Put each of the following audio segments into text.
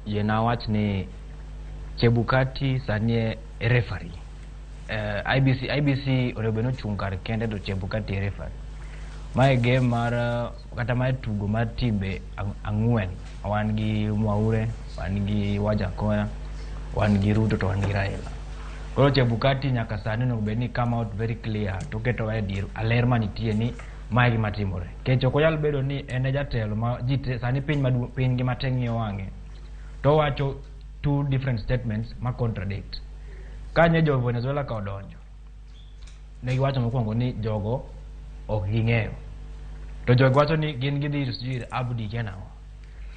Yiena awach ni Chebukati sani e referee. IEBC onego bed ni ochung' kar kende to Chebukati e referee. Mae game mar kata mae tugo mar timbe ang'wen. Wan gi Mwaure, wan gi Wajackoyah, wan gi Ruto to wan gi Raila. Koro Chebukati nyaka sani onego bed ni come out very clear to oketowa e dier aler manitie ni mae gima timore. Nikech ok onyal bedo ni en e jatelo ma ji te sani piny maduong' piny ngima te ng'iyo wang'e to owacho two different statements ma contradict. Kanye jo Venezuela ka odonjo, ne giwacho mokwongo ni jogo ok ging'eyo. To jogi wacho ni gin gidhi sijui ir Abdi kia nang'o.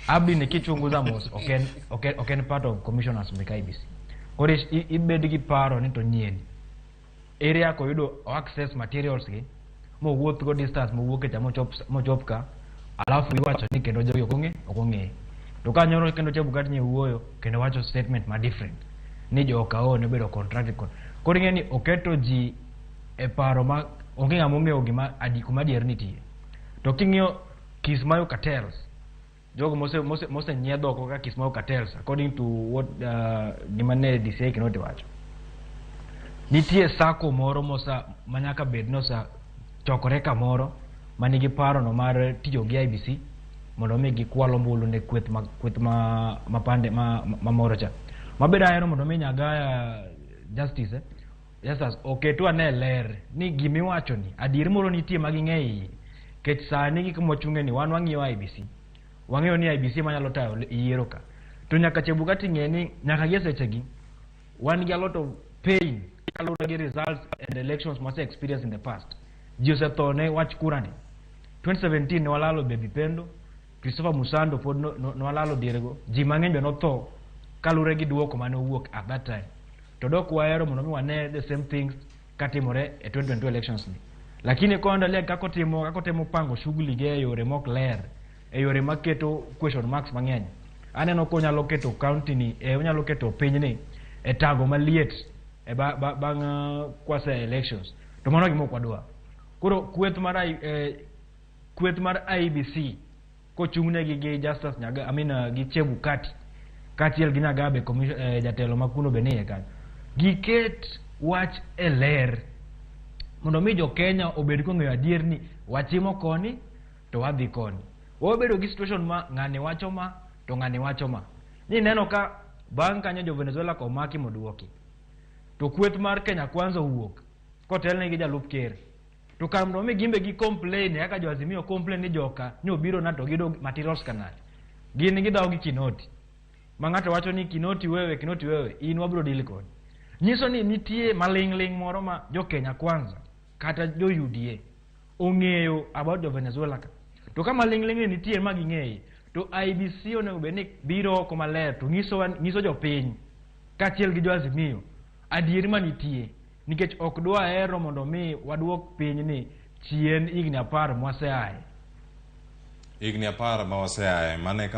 Abdi ni kichunguza mos ok en part of commissioners mek IEBC. Koro ibed gi paro ni to nyien ere kaka oyudo access materials gi mowuoth go distance mowuok e cha mochop ka, alafu iwacho ni kendo jogi ok ong'e. To ka nyoro kendo Chebukati nye wuoyo kendo wacho statement ma different ni joka o nobedo contracted kod koro ing'e ni oketo ji e paro ma onge ng'ama ong'eyo gima adi kuma adier nitie. To king'iyo Kismayo cartels, jogo mose nyiedh oko kaka Kismayo cartels, according to what gima ne DCI Kinoti wacho, nitie sako moro mosa manyaka bed ni osa chokore kamoro manigi paro no mar tiyo gi IEBC mondo mi gikwal ombulu ne kweth ma mapande ma moro cha mabedo ahero mondo mi Nyagaya Justice Justice oketu ane ler ni gimiwacho ni adier moro nitie ma ging'e iye. Kech sani gi kuma wachung'e ni wan wang'iyo IEBC, wang'eyo ni IEBC manyalo tayo yiero ka to nyaka Chebukati ng'e ni nyaka gi e sechegi wan gi a lot of pain kaluwore gi results and elections mwase experience in the past. Ji osetho ne wach kura ni. 2017 ne walalo Baby Pendo, Christopher Musando pod no, no, nwalalo dierego. Ji mang'eny be notho kaluwore gi duoko mane owuok at that time. To dok wahero mondo mi wane the same things katimore e 2022 elections ni, lakini koendelea kaka otimo pango shughuli ge e yore mok ler, e yore maketo question marks mang'eny, aneno konyalo keto county ni onyalo keto pinyni e tago maliet e bang' kwase elections. To mano gima ok wadwa. Koro kweth mar IEBC kochung'negi gi Justus Nyaga, I mean, gi Chebukati kaachiel gi Nyagabe jatelo ma kuno be nie kanyo, giket wach e ler mondo mi jo Kenya obed kong'eyo adier ni wachimo koni to wadhi koni. Wabedo gi situation ma ng'ani wacho ma to ng'ani wacho ma ni neno ka bang' kanyo jo Venezuela ka omaki moduoki to kweth mar Kenya Kwanza owuok kotelnegi gi jalup ker to kar mondo mi gimbe gi complain kaka jo Azimio complain ni joka ni obiro na to giyudo materials kanade, gin gidhawo gi Kinoti ma ng'ato wacho ni Kinoti wewe, Kinoti wewe, in wabiro deal kodi. Nyiso ni nitie maling'ling moro ma jo Kenya Kwanza kata jo UDA ong'eyo about jo Venezuela ka. To ka maling'ling ni nitie ma ging'eye, to IEBC onego bed ni biro oko maler to nyiso jopiny kaachiel gi jo Azimio adieri manitie, nikech ok dwahero mondo mi waduok pinyni chien higni 10 mwaseaye. Higni 10 ma waseaye mane.